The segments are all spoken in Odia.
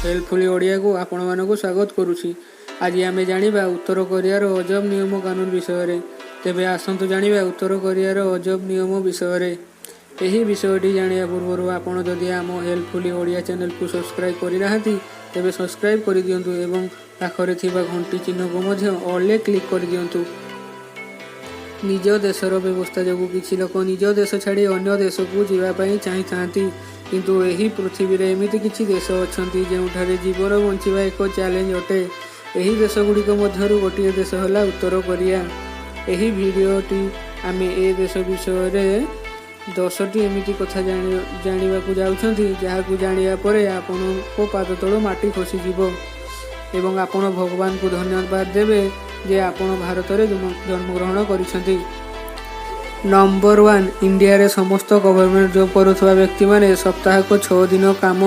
ହେଲ୍ପଫୁଲି ଓଡ଼ିଆକୁ ଆପଣମାନଙ୍କୁ ସ୍ୱାଗତ କରୁଛି। ଆଜି ଆମେ ଜାଣିବା ଉତ୍ତର କୋରିଆର ଅଜବ ନିୟମ କାନୁନ ବିଷୟରେ। ତେବେ ଆସନ୍ତୁ ଜାଣିବା ଉତ୍ତର କୋରିଆର ଅଜବ ନିୟମ ବିଷୟରେ। ଏହି ବିଷୟଟି ଜାଣିବା ପୂର୍ବରୁ ଆପଣ ଯଦି ଆମ ହେଲ୍ପଫୁଲି ଓଡ଼ିଆ ଚ୍ୟାନେଲକୁ ସବସ୍କ୍ରାଇବ୍ କରିନାହାନ୍ତି, ତେବେ ସବସ୍କ୍ରାଇବ୍ କରିଦିଅନ୍ତୁ ଏବଂ ପାଖରେ ଥିବା ଘଣ୍ଟି ଚିହ୍ନକୁ ମଧ୍ୟ ଅଲ୍ରେ କ୍ଲିକ୍ କରିଦିଅନ୍ତୁ। ନିଜ ଦେଶର ବ୍ୟବସ୍ଥା ଯୋଗୁଁ କିଛି ଲୋକ ନିଜ ଦେଶ ଛାଡ଼ି ଅନ୍ୟ ଦେଶକୁ ଯିବା ପାଇଁ ଚାହିଁଥାନ୍ତି। କିନ୍ତୁ ଏହି ପୃଥିବୀରେ ଏମିତି କିଛି ଦେଶ ଅଛନ୍ତି, ଯେଉଁଠାରେ ଜୀବନ ବଞ୍ଚିବା ଏକ ଚ୍ୟାଲେଞ୍ଜ ଅଟେ। ଏହି ଦେଶଗୁଡ଼ିକ ମଧ୍ୟରୁ ଗୋଟିଏ ଦେଶ ହେଲା ଉତ୍ତର କୋରିଆ। ଏହି ଭିଡ଼ିଓଟି ଆମେ ଏ ଦେଶ ବିଷୟରେ 10ଟି ଏମିତି କଥା ଜାଣିବାକୁ ଯାଉଛନ୍ତି, ଯାହାକୁ ଜାଣିବା ପରେ ଆପଣଙ୍କ ପାଦ ତଳୁ ମାଟି ଖସିଯିବ ଏବଂ ଆପଣ ଭଗବାନଙ୍କୁ ଧନ୍ୟବାଦ ଦେବେ ଯେ ଆପଣ ଭାରତରେ ଜନ୍ମଗ୍ରହଣ କରିଛନ୍ତି। ନମ୍ବର 1, ଇଣ୍ଡିଆରେ ସମସ୍ତ ଗଭର୍ଣ୍ଣମେଣ୍ଟ ଜବ୍ କରୁଥିବା ବ୍ୟକ୍ତିମାନେ ସପ୍ତାହକ 6 ଦିନ କାମ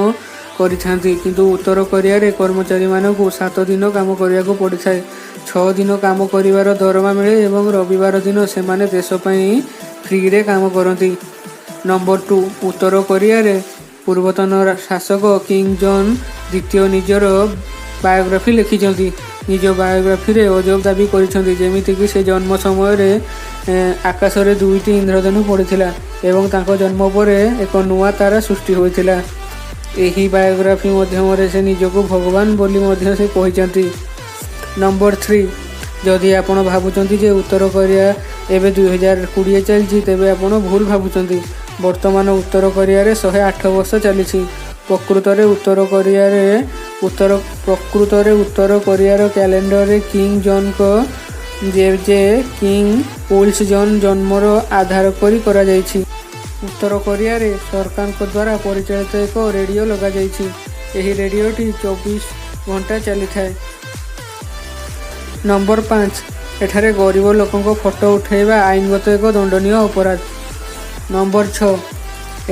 କରିଥାନ୍ତି। କିନ୍ତୁ ଉତ୍ତର କୋରିଆରେ କର୍ମଚାରୀମାନଙ୍କୁ 7 ଦିନ କାମ କରିବାକୁ ପଡ଼ିଥାଏ। 6 ଦିନ କାମ କରିବାର ଦରମା ମିଳେ ଏବଂ ରବିବାର ଦିନ ସେମାନେ ଦେଶ ପାଇଁ ଫ୍ରିରେ କାମ କରନ୍ତି। ନମ୍ବର 2, ଉତ୍ତର କୋରିଆରେ ପୂର୍ବତନ ଶାସକ କିମ୍ ଜନ୍ ଦ୍ୱିତୀୟ ନିଜର ବାୟୋଗ୍ରାଫି ଲେଖିଛନ୍ତି। ନିଜ ବାୟୋଗ୍ରାଫିରେ ଅଜବ ଦାବି କରିଛନ୍ତି, ଯେମିତିକି ସେ ଜନ୍ମ ସମୟରେ ଆକାଶରେ ଦୁଇଟି ଇନ୍ଦ୍ରଧନୁ ପଡ଼ିଥିଲା ଏବଂ ତାଙ୍କ ଜନ୍ମ ପରେ ଏକ ନୂଆ ତାରା ସୃଷ୍ଟି ହୋଇଥିଲା। ଏହି ବାୟୋଗ୍ରାଫି ମାଧ୍ୟମରେ ସେ ନିଜକୁ ଭଗବାନ ବୋଲି ମଧ୍ୟ ସେ କହିଛନ୍ତି। ନମ୍ବର 3, ଯଦି ଆପଣ ଭାବୁଛନ୍ତି ଯେ ଉତ୍ତର କୋରିଆ ଏବେ 2020 ଚାଲିଛି, ତେବେ ଆପଣ ଭୁଲ ଭାବୁଛନ୍ତି। ବର୍ତ୍ତମାନ ଉତ୍ତର କୋରିଆରେ 108 ବର୍ଷ ଚାଲିଛି। ପ୍ରକୃତରେ ଉତ୍ତର କୋରିଆର କ୍ୟାଲେଣ୍ଡରରେ କିମ୍ ଜନ୍ଙ୍କ ଜେଜେ କିମ୍ ଇଲ୍ ଜନ୍ ଜନ୍ମର ଆଧାର କରି କରାଯାଇଛି। ଉତ୍ତର କୋରିଆରେ ସରକାରଙ୍କ ଦ୍ୱାରା ପରିଚାଳିତ ଏକ ରେଡ଼ିଓ ଲଗାଯାଇଛି। ଏହି ରେଡ଼ିଓଟି 24 ଘଣ୍ଟା ଚାଲିଥାଏ। ନମ୍ବର 5, ଏଠାରେ ଗରିବ ଲୋକଙ୍କ ଫଟୋ ଉଠାଇବା ଆଇନଗତ ଏକ ଦଣ୍ଡନୀୟ ଅପରାଧ। ନମ୍ବର 6,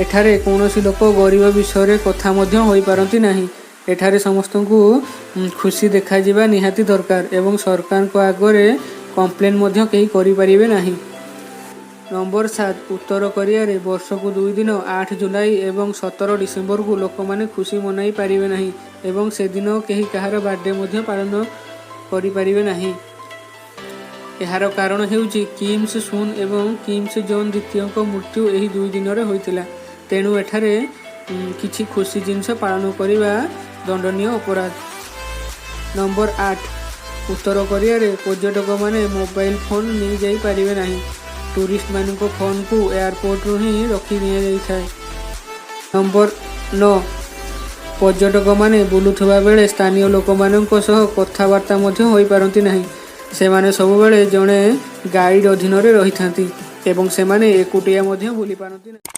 ଏଠାରେ କୌଣସି ଲୋକ ଗରିବ ବିଷୟରେ କଥା ମଧ୍ୟ ହୋଇପାରନ୍ତି ନାହିଁ। ଏଠାରେ ସମସ୍ତଙ୍କୁ ଖୁସି ଦେଖାଯିବା ନିହାତି ଦରକାର ଏବଂ ସରକାରଙ୍କ ଆଗରେ କମ୍ପ୍ଲେନ୍ ମଧ୍ୟ କେହି କରିପାରିବେ ନାହିଁ। ନମ୍ବର 7, ଉତ୍ତର କୋରିଆରେ ବର୍ଷକୁ 2 ଦିନ 8 ଜୁଲାଇ ଏବଂ 17 ଡିସେମ୍ବରକୁ ଲୋକମାନେ ଖୁସି ମନାଇ ପାରିବେ ନାହିଁ ଏବଂ ସେଦିନ କେହି କାହାର ବାର୍ଥଡେ ମଧ୍ୟ ପାଳନ କରିପାରିବେ ନାହିଁ। ଏହାର କାରଣ ହେଉଛି କିମ୍ ସୁନ୍ ଏବଂ କିମ୍ ଜନ୍ ଦ୍ୱିତୀୟଙ୍କ ମୃତ୍ୟୁ ଏହି 2 ଦିନରେ ହୋଇଥିଲା। ତେଣୁ ଏଠାରେ କିଛି ଖୁସି ଜିନିଷ ପାଳନ କରିବା ଦଣ୍ଡନୀୟ ଅପରାଧ। ନମ୍ବର 8, ଉତ୍ତର କୋରିଆରେ ପର୍ଯ୍ୟଟକମାନେ ମୋବାଇଲ ଫୋନ୍ ନେଇଯାଇ ପାରିବେ ନାହିଁ। ଟୁରିଷ୍ଟମାନଙ୍କ ଫୋନ୍କୁ ଏୟାରପୋର୍ଟରୁ ହିଁ ରଖି ନିଆଯାଇଥାଏ। ନମ୍ବର 9, ପର୍ଯ୍ୟଟକମାନେ ବୁଲୁଥିବା ବେଳେ ସ୍ଥାନୀୟ ଲୋକମାନଙ୍କ ସହ କଥାବାର୍ତ୍ତା ମଧ୍ୟ ହୋଇପାରନ୍ତି ନାହିଁ। ସେମାନେ ସବୁବେଳେ ଜଣେ ଗାଇଡ୍ ଅଧୀନରେ ରହିଥାନ୍ତି ଏବଂ ସେମାନେ ଏକୁଟିଆ ମଧ୍ୟ ବୁଲି ପାରନ୍ତି ନାହିଁ।